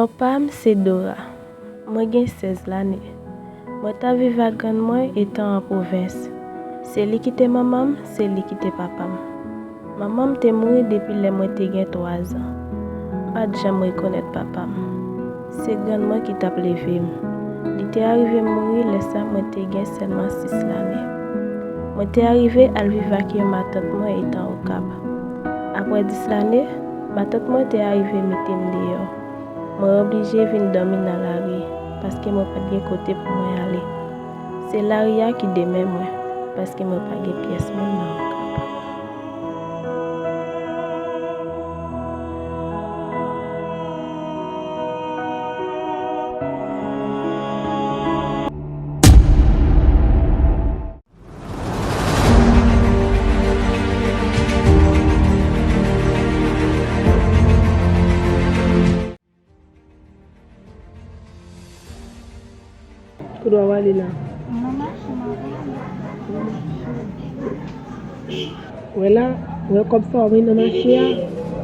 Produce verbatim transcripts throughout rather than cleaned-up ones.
Non pa m se Dora. Mwen gen sèz lane. Mwen t ap viv ak grann mwen etan an pwovens. Se li ki te manman m, se li ki te papa m. Manman m te mouri depi lè mwen te gen twazan. M pa t janm rekonèt papa m. Se grann mwen ki t ap leve m. Li te arive mouri lè sa mwen te gen sèlman sis lane. Mwen te arive al viv ak yon matant mwen etan Okap. Apre dis lane, matant mwen te arive mete m deyò. Mwen oblije vin dòmi nan lari, paske mwen pa t gen kote pou mwen ale. Se lari a ki demen mwen, paske mwen pa gen pyès moun nan Okap. Kote w ap ale la? Nan mache, m ap ale. Wè la, wè kòb sa w gen nan mache a,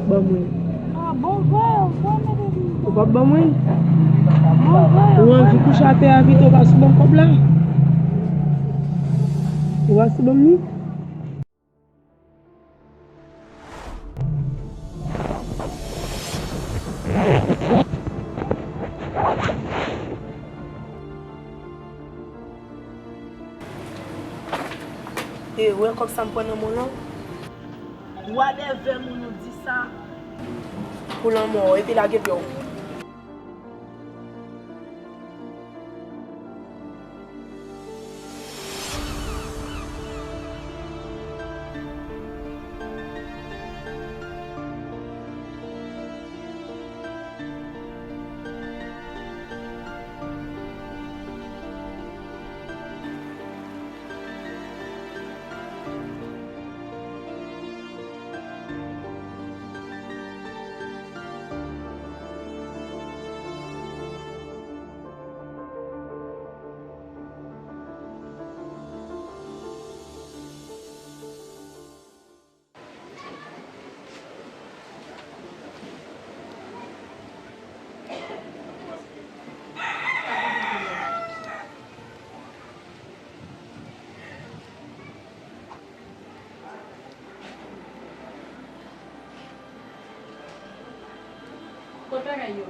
ban mwen. Ah, bon vre, ou pral mete pou mwen. Ou p ap ban mwen? Bon vre, ou anvi kouche atè a pito, pa sou ban m kòb la. Ou pa sou ban m li? E, ou wè kòb sa m pran nan men w lan? Whatever moun ou di sa. Pou lanmò, epi lage pye w. Kot bagay yo?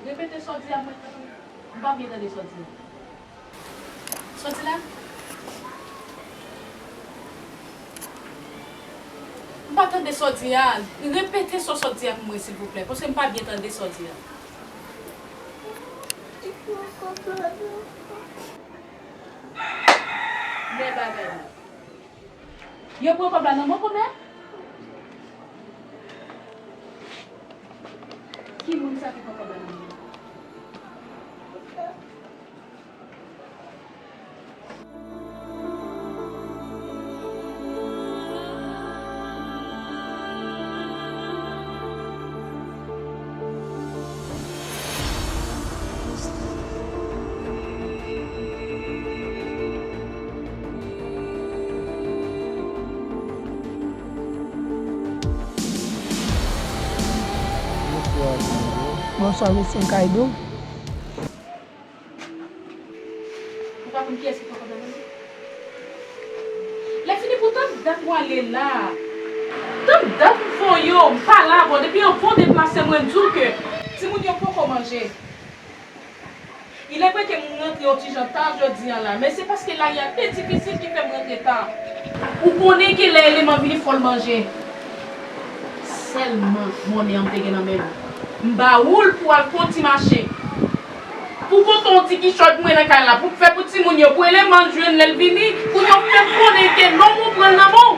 Repete sa w di a mwen. M pa byen tande sa w di a. Sa w di la? M pa tande sa w di a. Repete sa w sot di a pou mwen, silvouplè, paske m pa byen tande sa w di a. Men bagay la. Yo pran kòb la nan men w, kòmè? Ki moun sa ki pran kòb la nan men w? Bonswa, mesye Kaydo. Ou pa konn kiyès ki pran kòb la nan men w? Lè fini pou tann dat w ale la. Tann dat m voye w, m pa la avè w. Depi anvan w deplase, mwen di w ke timoun yo poko manje. Il est vrai ke m rantre yon ti jan ta jodi a la, men se paske lari a te difisil ki fè m rantre ta. Ou konnen ke lè eleman vini, fò l manje. Sèlman monnen an m te gen nan men m. M ba ou l pou al fè yon ti mache. Pou kontan yon ti kichòy pou mwen nan kay la, pou m fè pou timoun yo, pou eleman jwenn lè l vini, pou yo fè m konnen ke nonm ou pran l nan men w.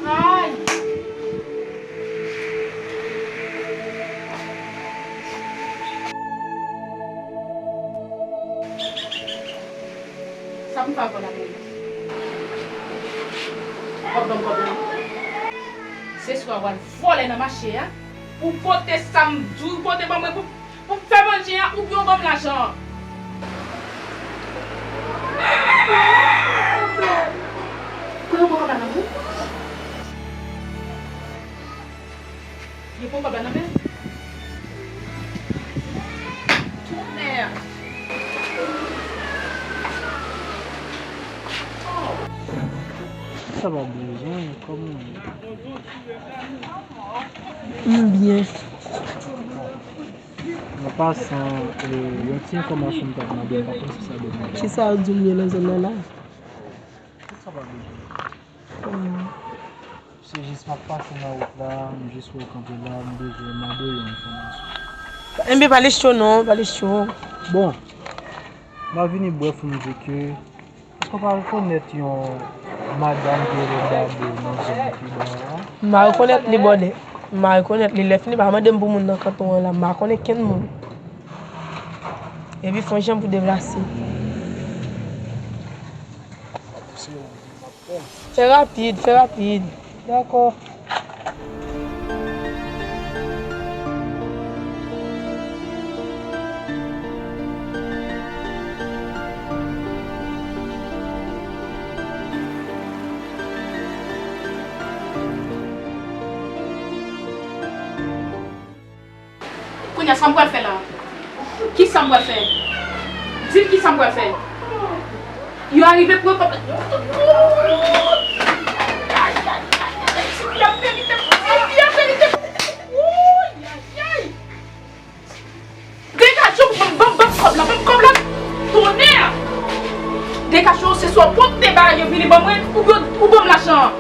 Ay! Sa pou m fè avè w la, Meri? W ap ban m kòb la? Se swa w al vòlè nan mache a, pou pote sa m di w pote ban mwen, pou, Pou m fè manje a oubyen w ban m lajan an? Pou yo pran kòb la nan men m? Yo pran kòb la nan men m? Tonnè! Sa va, byen, kòman w ye? M byen. An pasan, e, yon ti enfòmasyon m t ap mande, m pa konn si sa deranje w. Kisa w di m ye nan zòn nan la? Tout sa pa bezwen. Hmm. Se jis m ap pase nan wout la, m jis wè w kanpe la, m bezwen mande w yon enfòmasyon. Enben, pa lèche w non, pa lèche w. Bon, m ap vini brèf pou m di ke Èske w pa rekonèt yon madanm ki rele Babou nan zòn Kiba a? M pa rekonèt li, bòdè. M pa rekonèt li. Lè fini, pa mande m pou moun nan kanton an la. M pa konnen kenn moun. Epi fè yon jan pou deplase. Fè rapid, fè rapid. Dakò. Kounye a, sa m pral fè la? Kisa m pral fè? Di m kisa m pral fè. Yo arive pran kòb la. Ay, ay, ay, ay, ti fi a verite, ti fi a verite. Woy, ay, ay. Degaje w, ban m, ban m, ban m kòb la, ban m kòb la. Tonnè! Degaje w, se swa w pran tout bagay yo vini ban mwen, oubyen w ban m lajan an.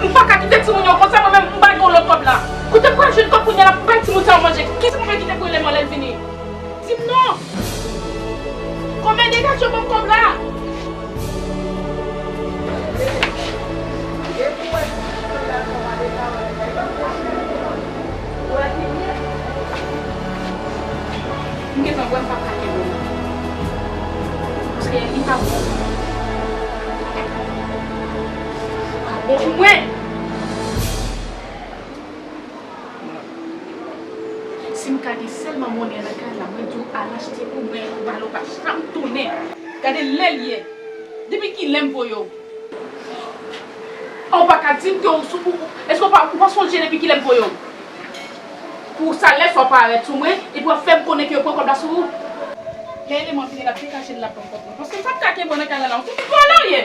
M pa ka kite timoun yo konsa, mwen menm m pa gen yon lòt kòb la. Kote m pral jwenn kòb kounye a la pou m bay timoun sa yo manje? Kisa m ap kite pou eleman lè l vini? Di m non! Konbyen degaje w ban m kòb la? M gentan wè m p ap ka kenbe l. Paske li pa bon. Pa bon pou mwen. Si m ka gen sèlman monnen nan kay la, mwen di w al achte pou mwen yon ballon pa janm tounen. Gade lè l ye. Depi kilè m voye w? Ou pa ka di m ke w sou, ou, èske w pa, ou pa sonje depi kilè m voye w? Pou sa lè sa w parèt sou mwen, epi w ap fè m konnen ke yo pran kòb la sou ou. Lè eleman vini, l ap degaje l, l ap ban m kòb mwen. Paske m p ap ka kenbe w nan kay la, la. Ou te vòlè w ye.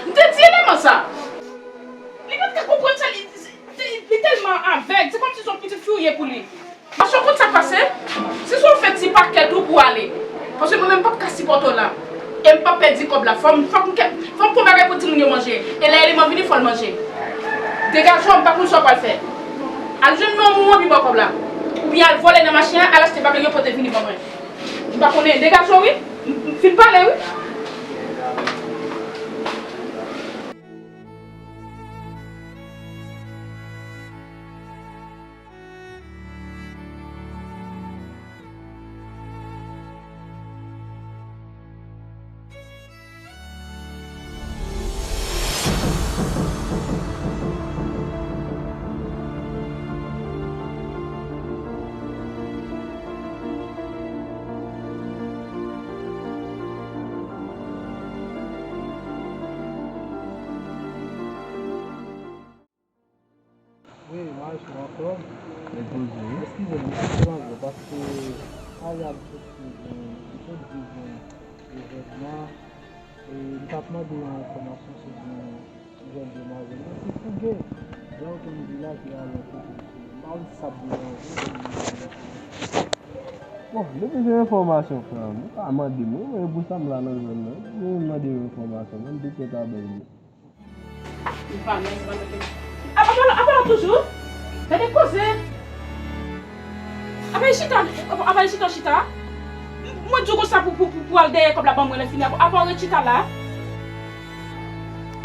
M te di eleman sa. Li pa t ka konprann sa, li, li, li tèlman avèg. Se kòmsi se yon pitit fi w ye pou li. Paske w konn sa k pase? Se swa w fè ti pakèt ou pou w ale. Paske mwen menm m p ap ka sipòte w la. E m p ap pèdi kòb la. Fò m, fò m, fò m fè yon bagay pou timoun yo manje. E lè eleman vini, fò l manje. Degaje w, m pa konn sa w pral fè. Al jwenn nonm ou an pi ba w kòb la. Oubyen al vòlè nan mache a, al achte bagay yo pote vini ban mwen. M pa konnen, degaje w wi. M, m fin pale wi. Wi, mari sou anfòm. Eskize m, eskize m, paske Aya m sot di m, li sot di m evènman, e m t ap mande yon enfòmasyon sou yon jèn demwazèl. Men se fouge, jan w konn di la, ki ale kote l sou. M pa konn si sa ap deranje w. Bon, depi se enfòmasyon, frè m, ou ka mande m, wi, men pou sa m la nan zòn nan, ou mande m enfòmasyon, men m te kwè ta bay li. Apa, apa la toujou? Gade koze. Apa e chita, apa e chita, chita. Mwen di w konsa pou, pou, pou, pou al dèyè kòb la ban mwen lè fini. Apa w ret chita la.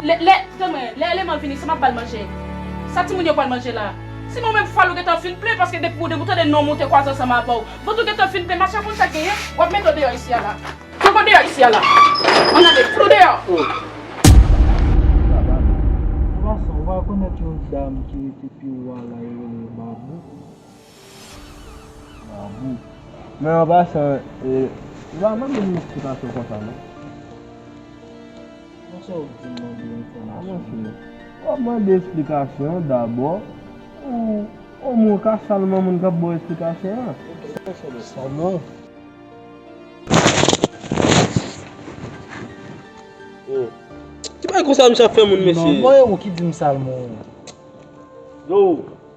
Lè, lè, tann mwen, lè eleman vini, sa m ap ba l manje? Sa timoun yo pral manje la? Si mwen menm fwa l ou gentan fin plen, paske depi w, depi w tande non m ou te kwaze ansanm avè w. Vant ou gentan fin plen, mache a konn sa k genyen, w ap mete w deyò isi a la. Fè w deyò isi a la. Ann ale, fout ou deyò. An pasan, ou pa rekonèt yon dam ki rete pi wo a la, yo rele Babou? Bravo. Men an pasan, e, ou pa mande m eksplikasyon konsa, non. Konsa w di m mande enfòmasyon? Avanse. W ap mande eksplikasyon dabò. Ou, omwen, w ka salman moun k ap ba w eksplikasyon an. Sa non. Hmm. Ki bagay konsa misye ap fè moun, mesye? Non, mwen, ou ki di m salman. Yo,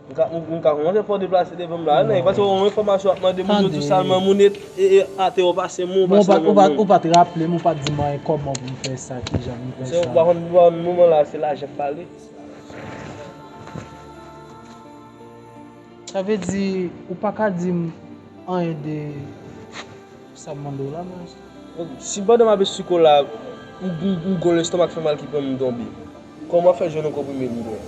m ka, m, m ka kòmanse fè w deplase devan m la, nèg, paske yon enfòmasyon w ap mande moun yo tou salman moun e, e, e atè w pase moun, ou pa t, ou pa t raple m, ou pa t di m anyen kòman pou m fè sa, kijan pou m fè sa. Ou pa konn, ou pa konn moman la, se lajan k pale. Sa vle di, ou pa ka di m anyen de sa m mande w la, men. Si pandan m ap esplike w la, m, m, m gwo lestomak fè mal ki pran m tonbe, kòman w ap fè jwenn yon konprime pou mwen?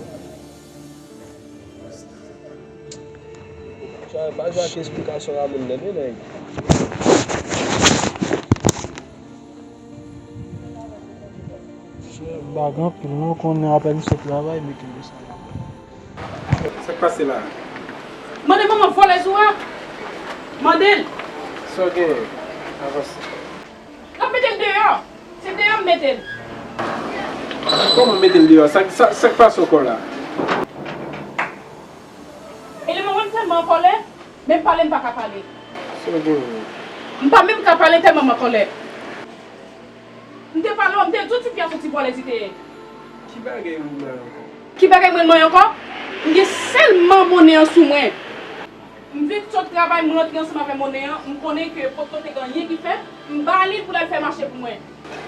Sa pa jwe ak esplikasyon a moun nan, men nèg. Chè, bag anpil non, konnen apèn sot travay, men kenbe sa. Sa k pase la? Mande manman vòlèz ou a. Mande l. Sa w genyen? Avanse. N ap mete l deyò. Se deyò m mete l. Kòman mete l deyò? Sa, sa, sa k pase ankò la? Eleman mwen m tèlman an kòlè, menm pale m pa ka pale. Sa w genyen? M pa menm ka pale tèlman m an kòlè. M te pale w, m te di w Ti Pyè se yon ti vòlèz li te ye. Ki bagay ou mwen ankò? Ki bagay mwen mwen ankò? M gen sèlman monnen an sou mwen. M vin sot travay, m rantre ansanm avè monnen an, m konnen ke potko te gen anyen ki fèt, m ba li l pou l al fè mache pou mwen.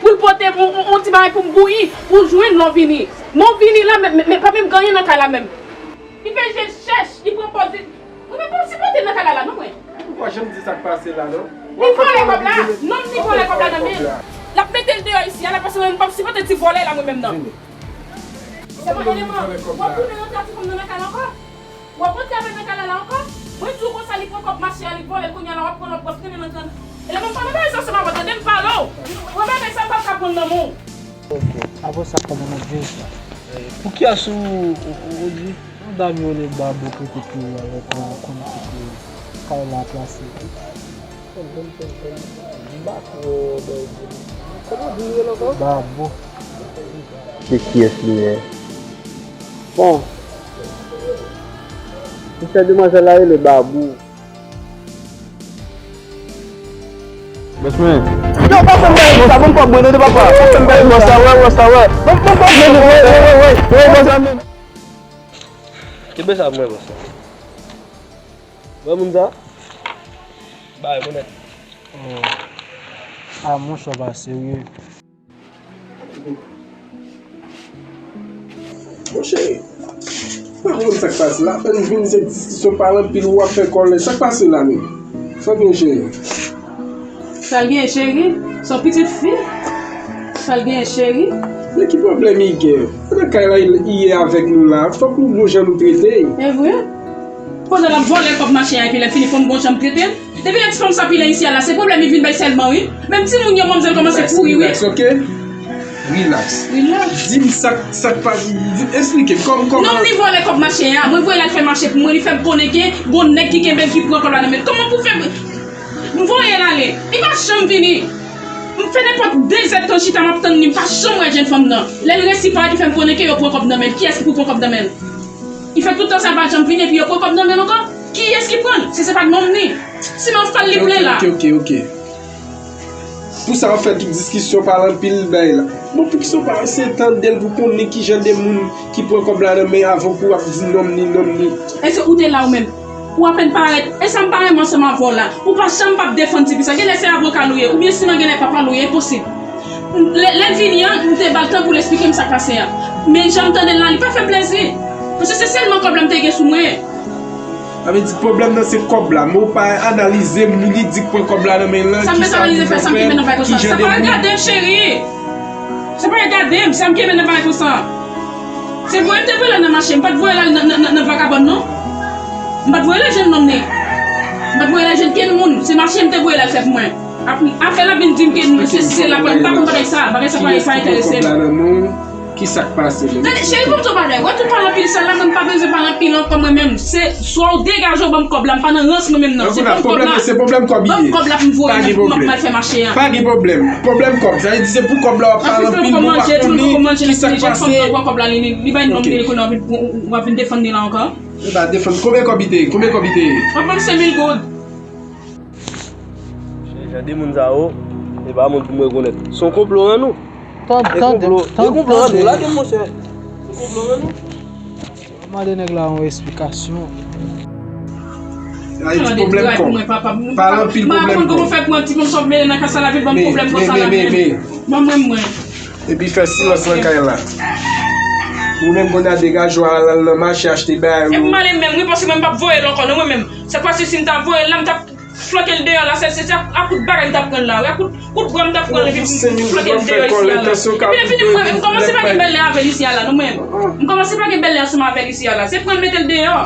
Pou l pote m yon, yon, yon ti bagay pou m bouyi, pou w jwenn lè w vini. Men w vini la, men, men, men pa menm gen anyen nan kay la menm. Li fè je l chèch, li pran pòz li. Mwen menm pa sipote l nan kay la la non mwen. Ou pa janm di sa k pase la non. Li vòlè kòb la. Non, li vòlè kòb la nan men l. L ap mete l deyò isi a la, paske mwen menm pa sipote ti vòlè la mwen menm nan. Sèlman eleman, w ap tounen rantre a ti fanm nan nan kay la ankò? W ap rantre avè l nan kay la la ankò? Mwen di w konsa li pran kòb mache a, li vòlè l, kounye a la w ap pran l, w ap, w ap trennen nan kay. Eleman, m pa nan bagay sa ansanm avè w, tande m pale w. Mwen bagay sa m p ap ka pran nan men w. Ok. Apre sa, kòman n ap jere sa? Pou kiyès ou, ou, ou, ou di? Yon dam yo rele Babo ki te peye avèk mwen, ou konn ki te kay la plase. Babo. Se kiyès li ye? Bon. Misye, demwazèl la rele Babou. Bòs mwen. Yo, pa fè m bagay konsa, ban m kòb mwen, tande papa. Pa fè m bagay konsa. Wè, wè, sa wè. Ban m, ban m kòb mwen, wè, wè, wè, wè, wè, bòs la menm. Kenbe sa pou mwen, bòs. Wè moun sa? Bay, bonèt. Oh. Ah, monchè, w pa serye. Monchè, m pa konn sa k pase la. Apèn vin se diskisyon pale anpil, w ap fè kòlè. Sa k pase la menm? Sa w gen, cheri? Sa w gen, cheri? Se yon pitit fi? Sa w gen, cheri? Men ki pwoblèm li gen? Se nan kay la li ye avèk nou la. Fòk nou gon jan nou trete l. E vre? Pandan l ap vòlè kòb mache a, epi lè fini fò n gon jan trete l. Depi lè ti fanm sa pi lè isi a la, se pwoblèm li vin bay sèlman wi. Menm timoun yo, manmzèl kòmanse kouri wi. Relax, ok? Relax. Relax. Di m sa, sa k pa, di, esplike m kòm, kòman. Nonm li vòlè kòb mache a, mwen voye l al fè mache pou mwen, li fè m konnen ke gon nèg ki kenbe l, ki pran kòb la nan men l. Kòman pou fè m voye l ale? Li pa janm vini. M fè nenpòt de zèdtan chita, m ap tann li, m pa janm wè jèn fanm nan. Lè l resi parèt, li fè m konnen ke yo pran kòb nan men l. Kiyès ki pou pran kòb nan men l? Li fè tout tan sa, l pa janm vini, epi yo pran kòb nan men l ankò. Kiyès ki pran l? Si se pa t nonm li. Si m ap fè l, li plen la. Ok, ok, ok, ok. Pou sa w ap fè tout diskisyon pale anpil bay la. Bon, poukisa w pa eseye tande l pou konnen ki jan de moun ki pran kòb la nan men avan pou w ap di nonm li, nonm li? Èske ou te la ou menm? Ou apèn parèt. E sa m pa renmen ansanm avè w la. Ou pa janm p ap defann tifi sa. Genlè se avoka l ou ye. Oubyen siman genlè papa l ou ye. Enposib. Lè, lè l vini an, m te ba l tan pou l esplike m sa k pase a. Men jan m tande l la, li pa fè m plezi. Paske se sèlman kòb la m te gen sou mwen. Sa vle di pwoblèm nan se kòb la, men ou pa analize moun li di k pran kòb la nan men l lan, kisa moun nan fè, ki jan de moun. Sa m bezwen analize fè sa m kenbe nan bagay konsa. Sa pa regade m, cheri. Sa pa regade m, sa m kenbe nan bagay konsa. Se voye m te voye l al nan mache, m pa t voye l al nan, nan, nan, nan vagabòn non. M pa t voye l al jwenn nonm ni. M pa t voye l al jwenn kenn moun, se mache m te voye l al fè pou mwen. Ap-, apre l ap vin di m ke se, se la, m pa konn bagay sa, bagay sa pa, pa enterese m. Kisa k pase menm? Tande, cheri, ban m di w bagay. Wè, tout pale anpil sa la, mwen m pa bezwen pale anpil ankò, mwen menm. Se swa w degaje w ban m kòb la, m pa nan rans mwen menm, non. Se ban m kòb la. Se pwoblèm kòb li ye. Ban m kòb la pou m voye. Pa gen pwoblèm. M ap mal fè mache a. Pa gen pwoblèm. Pwoblèm kòb. Sa vle di se pou kòb la w ap pale anpil, men w pa konnen kisa k pase. Kòb la, li, li, li bay nonm li, kounye a w ap vin defann li la ankò. E pa defann. Konbyen kòb li te ye? Konbyen kòb li te ye? W ap ban m senk mil goud. Jan de moun sa yo, e pa moun pou m rekonèt. Se yon konplo, an nou. Tande, tande, tande, tande. Lage m, monchè. Se konplo, an nou. Mande nèg la yon esplikasyon. Sa e ti pwoblèm kòb. Pale anpil pwoblèm kòb. Mwen fè pran ti moun sòt mele nan kasa la, vin ban m pwoblèm konsa la. Men, men, men, men. Ban mwen mwen. Epi fè silans nan kay la. Ou menm konn a degaje w al nan mache achte bagay ou. Epi m ale menm, wi, paske mwen m p ap voye l ankò, non, mwen menm. Sèk pase si m ta voye l la, m t ap flanke l deyò la, se, se, se a kout bagay m t ap pran l la, wi, a kout, kout bwa m t ap pran l epi m flanke l deyò isi a la. Epi lè fini, mwen, m kòmanse pa gen bèlè avè l isi a la, non, mwen. M kòmanse pa gen bèlè ansanm avè l isi a la. Se pran l mete l deyò.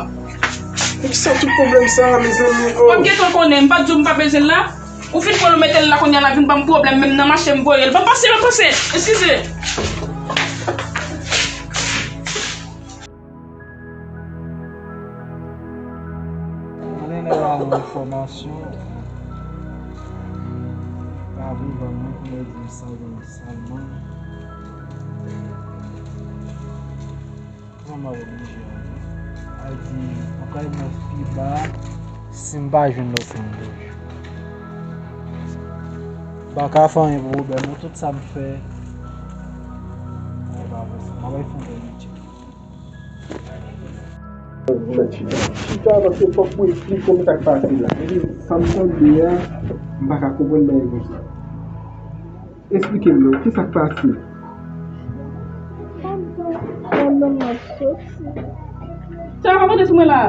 Poukisa tout pwoblèm sa a, mezanmi? W ap gentan konnen, m pa t di w m pa bezwen l la. Ou fin pran l ou mete l la, kounye a l ap vin ban m pwoblèm, menm nan mache m voye l. Ban m pase, ban m pase. Eskize. Mande nèg la yon enfòmasyon. Pa vle ban mwen pou mwen di m sa, sa l ban mwen. Kòman m ap oblije ale? Al di, mwen pral mèt pi ba si m pa jwenn lòt moun toujou. M pa ka fè anyen pou pwoblèm nan, tout sa m fè, e pa posib. M ap al fè yon lòt tchèk. Mèt chita. Chita, paske fòk mwen esplike w sa k pase la. Epi, sa m tande a, m pa ka konprann bagay konsa. Esplike m non, kisa k pase? Sa pa konte sou mwen la.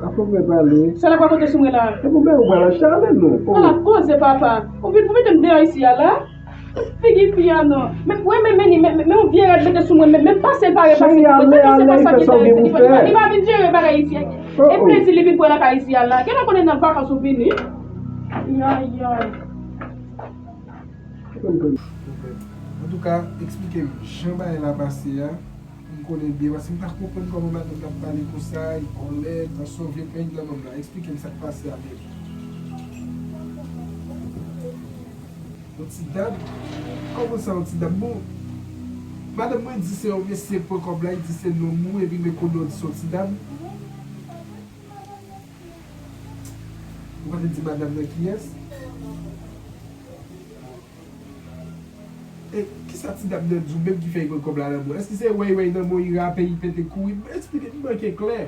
Apre mwen pale. Sa la pa konte sou mwen la. E pou mwen ou pral achte ale non. Ala koze papa. Ou vin pou mete m deyò isi a la. Figi fi a non. Men, wè, men, men, men, men yon vye rad mete sou mwen, men, men pase l pa repase. Cheri, ale, ale, fè sa w gen pou w fè. Li pa vin jere bagay isi a. E plezi li vin pran nan kay isi a la. Genlè konnen nan vakans ou vini. Yay, yay. Antouka, eksplike m jan bagay la pase a, pou m konnen byen, paske m pa konprann kòman madanm nan ap pale konsa, li kòlè, tansyon vle pran nan nonm la. Eksplike m sa k pase a byen. Yon ti dam? Kòman sa, yon ti dam? Bon, madanm mwen di se yon mesye k pran kòb la, li di se nonm ou, epi men kounye a w di se yon ti dam? Ou pa te di madanm nan kiyès? E kisa ti dam nan di w menm ki fè l pran kòb la nan men w? Èske se wèy wèy nan men w, li rape, li pete kouri? Eksplike m, manke klè.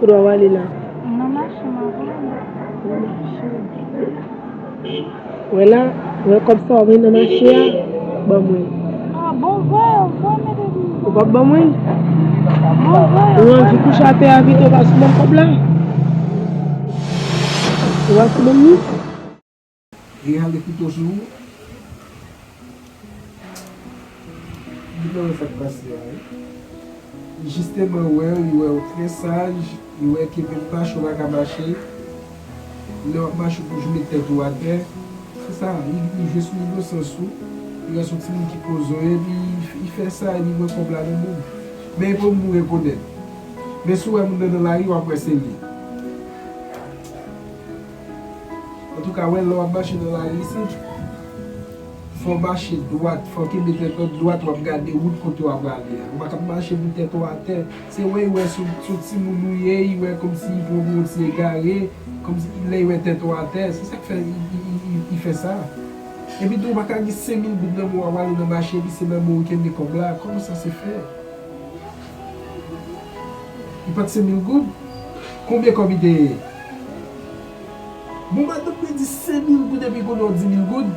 Kote w ap ale la? Nan mache m ap ale. Nan mache. Wè la, wè kòb sa w ap nan mache a, ban mwen. Ah, bon, voye, voye mete pou mwen. Ou p ap ban mwen? Bon, voye. Ou anvi kouche atè a pito, ou pa sou ban m kòb la? Ou pa sou ban m li? Li rale kouto sou ou? Li pa wè sa k pase a, wi. Li jisteman wè w, li wè w trè saj, li wè ke menm mache w pa ka mache. Lè w ap mache, ou toujou met tèt ou atè. Se sa, li, li jwe sou inosans ou. Li wè se yon timoun ki poze w, epi li, li fè sa, epi li pran kòb la nan men w. Men e pa moun ou rekonèt. Men si w wè moun nan nan lari, w ap wè se li. Antouka, wè, lè w ap mache nan lari isit, fò w mache dwat, fò w kenbe tèt ou dwat, w ap gade wout kote w ap prale a. Ou pa ka ap mache pou tèt ou atè. Se wè, wè, sou, sou timoun ou ye, li wè kòmsi li pran pou yon ti egare, kòmsi lè li wè tèt ou atè. Se sa k fè li, li, li, li, li fè sa. Epi tou, ou pa ka gen senk mil goud nan men w, w ap ale nan mache, epi se nan men w kenbe kòb la. Kòman sa se fè? Li pa t senk mil goud? Konbyen kòb li te ye? Bon, madanm mwen di senk mil goud epi kounye a w di mil goud?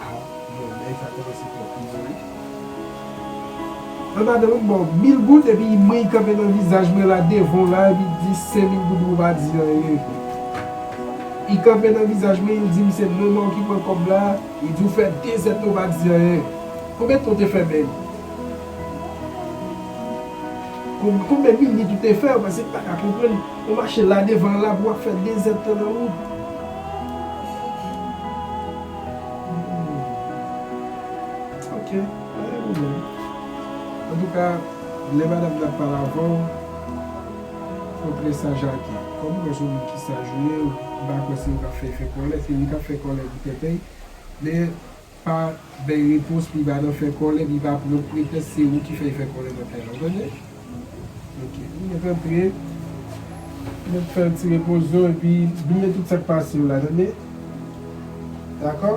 Ah, bon, nèg sa kòmanse fè plizyè wi. An madanm mwen, bon, mil goud epi mwen li kanpe nan vizaj mwen la, devan w la, epi di senk mil goud ou pa di anyen. Li kanpe nan vizaj mwen, li di m se nonm an ki pran kòb la, li di w fè de zèt ou pa di anyen. Konbyen tan w te fè menm? Konbyen minit ou te fè, ou panse m pa ka konprann? Ou mache la devan la pou w ap fè de zèdtan nan wout. Ok, pa gen pwoblèm. Antouka, lè madanm nan ap pale avè w, fò w trè saj ak li. Kòm ou wè se yon moun ki saj ou ye, m pa kwè se ou k ap fè l fè kòlè, se li k ap fè kòlè pou tèt li. Men, pa bay repons pou li pa nan fè kòlè, pou li pa pran pretèks se ou ki fè l fè kòlè nan kay la, ou tande? Ok, nou mèt antre, nou mèt fè ti repoze w, epi bliye tout sa k pase w la, tande? Dakò?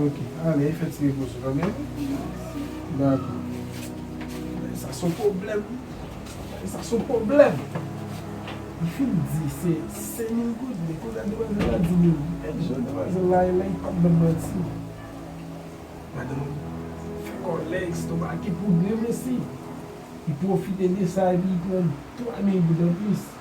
Ok, ale, fè ti repoze w, tande? Dakò. Sa se yon pwoblèm. Sa se yon pwoblèm. Li fin di se senk mil goud, men kounye a demwazèl la di li, menm jan demwazèl la ye la, li p ap ban m manti. Madanm fè kòlè, estomak li poudre, mesye. Li pwofite de sa epi li pran twa mil goud anplis.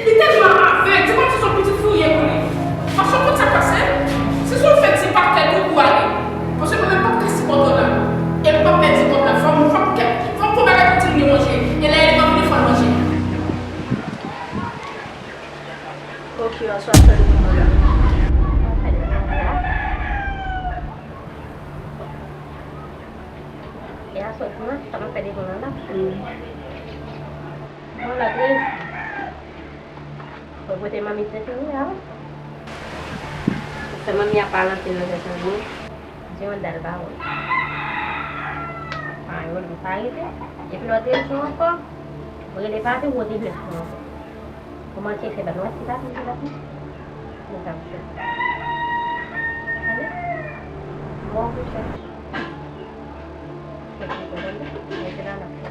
Li tèlman avèg, se kòmsi se yon pitit fou ye pou li. Paske w konn sa k pase? Se sou fè ti pakèt ou pou ale. Paske mwen menm m p ap ka sipòte w la. E m p ap pèdi kòb la. Fò m, fò m, fò m fè bagay pou timoun yo manje. E lè li pa vini, fò l manje. Ok, aswè ap fè depi manda. E aswè dimanch, sa m ap fè depi manda. Bon, la trèz. Mwen pote manmi sèt mil la, wi. Sèlman manmi a pale anpil nan sèt mil. Di yon dal pawòl. Pawòl, li pa rete. Epi lòt rezon ankò, ou rele pa vin, ou te vle fou ankò. Ou manke fè bal, ou wè ti papi, ti papi. Mwen t ap jwe. Tande? Bon, wi, chèf. Chèf, ou tande? Mwen te la, la.